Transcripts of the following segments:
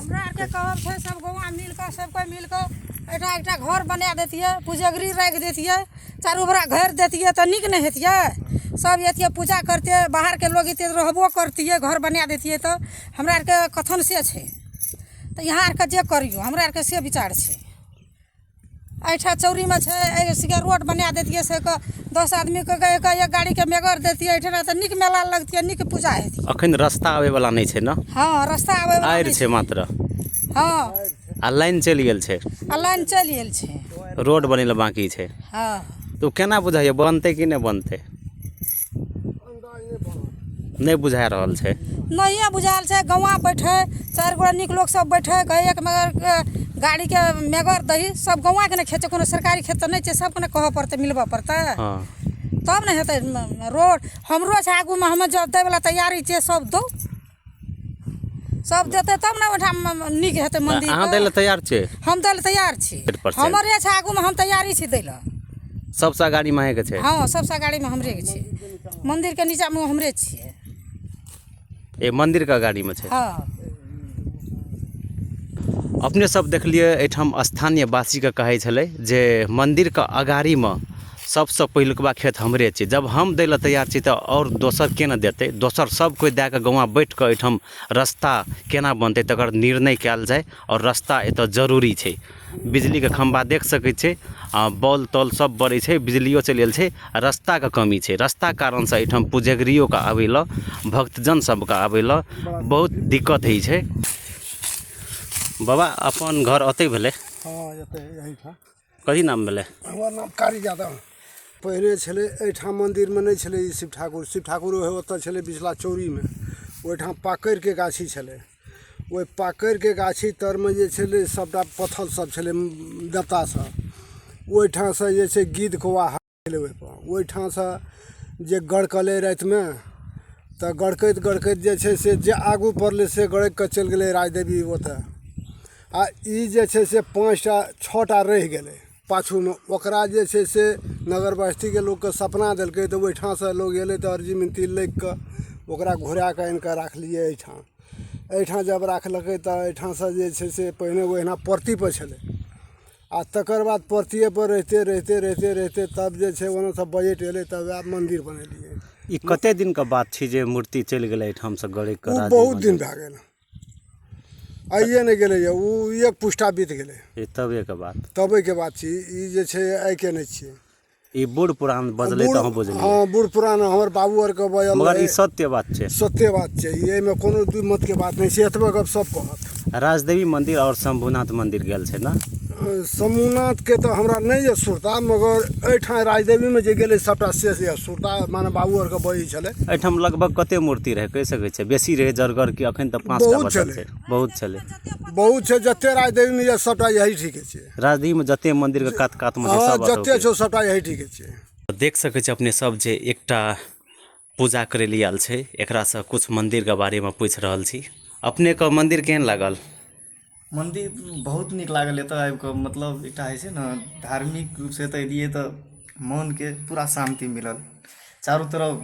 हमरा आरके कहब छै सब गौआँ मिल कऽ सब कोइ मिल कऽ एहिठाम एकटा घर बना दैतियै, पुजगरी राखि दैतियै, चारू भरा घेर दैतियै तऽ नीक ने हेतियै। सब अयतियै, पूजा करतियै, बाहरके लोग अयतियै तऽ रहबो करतियै। घर बना दैतियै तऽ हमरा आरके कथन से छै, तऽ यहाँ आरके जे करियौ, हमरा आरके से विचार छै। एहिठाम चौरीमे छै, एहि रोड बना दैतियै से कऽ 10 आदमीके एक एक गाड़ीके मेगर दैतियै एहिठिना तऽ नीक मेला लगतियै, नीक पूजा हेतियै। अखन रास्ता आबै वाला नहि छै ने? हँ, रास्ता आबै वाला आड़ि छै मात्र। हँ। आ लाइन चलि गेल छै। आ लाइन चलि गेल छै। रोड बनै लए बाकी छै। हँ। तऽ ओ केना बुझाइए, बनतै कि नहि बनतै? नहि बुझा रहल छै। नहिए बुझायल छै। गौआँ बैठे, 4 गोटा नीक लोक सब बैठे, कहै एक मगर गाड़ीके मेगर दही, सब गौआँके ने खेत छै, कोनो सरकारी खेत तऽ नहि छै, सबके ने कहऽ पड़तै, मिलबऽ पड़तै। हँ। तब ने हेतै रोड। हमरो छै आगूमे, हम जब दैवला तैयारी छियै, सब दौ, सब देतै तब ने ओहिठाम नीक हेतै मन्दिर। अहाँ दै लए तैयार छियै? हम दै लए तैयार छी। 100%। हमरे छै आगूमे, हम तैयारी छी दै लए। सबसँ गाड़ीमे अहाँके छै? हँ, सबसँ गाड़ीमे हमरे के छै। मन्दिरके नीचाँमे हमरे छियै। ए मन्दिरके गाड़ीमे छै? हँ। अपने सब देखलियै एहिठाम स्थानीय वासीके कहै छलै जे मन्दिरके अगाड़ीमे सबसँ पहिलुकबा खेत हमरे छै, जब हम दै लए तैयार छी तऽ आओर दोसर केना देतै? दोसर सब कोइ दए कऽ गौआँ बैठ कऽ एहिठाम रस्ता केना बनतै तकर निर्णय कयल जाय। आओर रस्ता एतऽ जरूरी छै। बिजलीके खम्भा देख सकै छै, आ बॉल तॉल सब बरै छै, बिजलियो चलि गेल छै, आ रस्ताके कमी छै। रस्ता कारणसँ एहिठाम पुजगरियोके आबै लए, भक्तजन सबके आबै लए बहुत दिक्कत होइ छै। बाबा, अपन घर ओतै भेलै? हँ, एतै, एहिठाम। कथी नाम भेलै? हमर नाम कारी यादव। पहिले छलै एहिठाम मन्दिरमे नहि छलै ई शिव ठाकुर। शिव ठाकुर ओतऽ छलै बिचला चौरीमे, ओहिठाम पाकड़िके गाछी छलै। ओहि पाकड़िके गाछी तरमे जे छलै सबटा पत्थर सब छलै देवता सब। ओहिठामसँ जे छै गिद्ध कौआ छलै ओहिपर। ओहिठामसँ जे गड़कलै रातिमे तऽ गड़कैत गड़कैत जे छै से जे आगू पड़लै से गड़कि कऽ चलि गेलै राजदेवी ओतऽ। आ ई जे छै से 5टा 6टा रहि गेलै पाछूमे। ओकरा जे छै से नगर बस्तीके लोकके सपना देलकै तऽ ओहिठामसँ लोक एलै तऽ अर्जी मिनती लिखि कऽ ओकरा घुरा कऽ आनि कऽ राखलियै एहिठाम। एहिठाम जब राखलकै तऽ एहिठामसँ जे छै से पहिने ओहिना परतीपर छलै, आ तकर बाद परतिएपर रहिते रहिते रहिते रहिते तब जे छै ओन्नऽसँ बजट एलै तब वएह मन्दिर बनेलियै। ई कते दिनके बात छी जे मूर्ति चलि गेलै एहिठामसँ गड़कि कऽ? ओ बहुत दिन भए गेल, आइए नहि गेलैए, ओ एक पुस्ता बीत गेलै। ई तबेके बात? तबेके बात छी, ई जे छै आइके नहि छियै। ई बूढ़ पुरान बजलै तऽ अहूँ बुझलियै? हँ, बूढ़ पुरान हमर बाबू आरके बजल। मगर ई सत्य बात छै? सत्य बात छै, ई एहिमे कोनो दू मतके बात नहि छै, एतबे गप सब कहत। राजदेवी मंदिर आओर शंभुनाथ मंदिर गेल छै ने? शंभुनाथके तऽ हमरा नहि यऽ सुरता, मगर एहिठाम राजदेवीमे जे गेलै सबटा से यऽ सुरता, माने बाबू आरके बजै छलै। एहिठाम लगभग कते मूर्ति रहै, कहि सकै छै? बेसी रहै जरगर कि अखन तऽ 5टा बहुत बचल छलै। छै? बहुत छलै, बहुत छै। जते राजदेवीमे यऽ सबटा यही ठीके छै। राजदेवीमे जते मंदिरके कात कातमे छै हँ सब जते छै सबटा यही ठीके छै। देख सकै छी अपने सब जे एकटा पूजा करै लए आयल छै, एकरासँ कुछ मंदिरके बारेमे पूछि रहल छी। अपनेके मंदिर केहन लागल? मन्दिर बहुत नीक लागल एतऽ आबि कऽ। मतलब एकटा होइ छै ने धार्मिक रूपसँ एतऽ एलियै तऽ मोनके पूरा शान्ति मिलल। चारू तरफ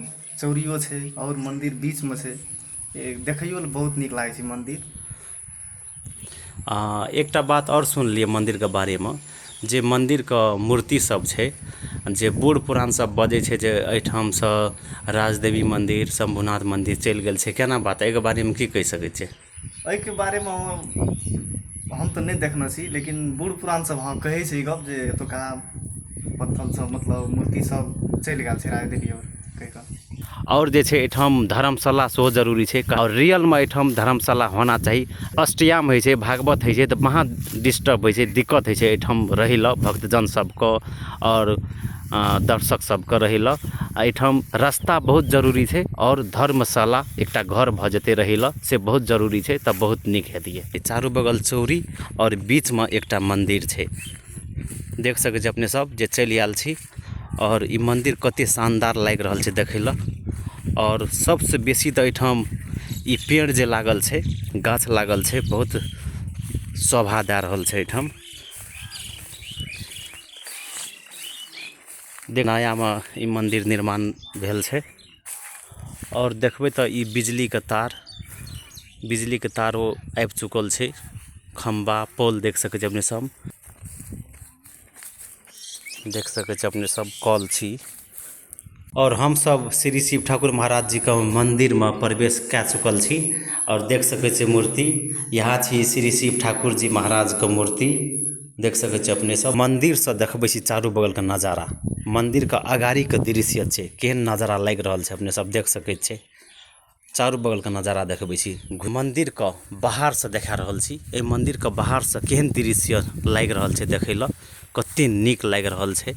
चौरियो छै आओर मन्दिर बीचमे छै, देखैयो लए बहुत नीक लागै छै मन्दिर। एकटा बात आओर सुनलियै मन्दिरके बारेमे, जे मन्दिरके मूर्ति सब छै, जे बूढ़ पुरान सब बजै छै जे एहिठामसँ राजदेवी मन्दिर शंभुनाथ मन्दिर चलि गेल छै, केना बात, एहिके बारेमे की कहि सकै छियै? एहिके बारेमे हम तऽ नहि देखने छी, लेकिन बूढ़ पुरान सब हँ कहै छै ई गप जे एतुका पत्थर सब मतलब मूर्ति सब चलि गेल छै राजदेवी आओर कहि कऽ। आओर जे छै एहिठाम धर्मशाला सेहो जरूरी छै, आओर रियलमे एहिठाम धर्मशाला होना चाही। अष्टयाम होइ छै, भागवत होइ छै तऽ महा डिस्टर्ब होइ छै, दिक्कत होइ छै एहिठाम रहै लए भक्तजन सबके आओर दर्शक सबके रहै लए। एहिठाम रास्ता बहुत जरूरी छै आओर धर्मशाला एकटा घर भऽ जेतै रहै लए से बहुत जरूरी छै, तऽ बहुत नीक हेतियै। चारू बगल चौरी आओर बीचमे एकटा मन्दिर छै, देख सकै छी अपने सब जे चलि आयल छी। आओर ई मन्दिर कते शानदार लागि रहल छै देखै लए। आओर सबसँ बेसी तऽ एहिठाम ई पेड़ जे लागल छै, गाछ लागल छै, बहुत शोभा दए रहल छै एहिठाम। नयामे ई मन्दिर निर्माण भेल छै। आओर देखबै तऽ ई बिजलीके तार बिजलीके तारो आबि चुकल छै। खम्बा पोल देख सकै छी अपने सब। देख सकै छी अपने सब कल छी। और हम सब श्री शिव ठाकुर महाराज जी के मंदिर में प्रवेश कै चुकल छी और देख सके छी मूर्ति। यहाँ छी श्री शिव ठाकुर जी महाराज के मूर्ति। देख सके छी अपने सब। मंदिर से देखबे छी चारू बगल के नजारा। मंदिर के अगाड़ी के दृश्य छै, केहन नजारा लाग रहल छै अपने सब देख सके छी। चारू बगल के नजारा देखबे छी। मंदिर के बाहर से देखा रहल छी। ए मंदिर के बाहर से केहन दृश्य लाग रहल छै देखै ल, कते निक लाग रहल छै।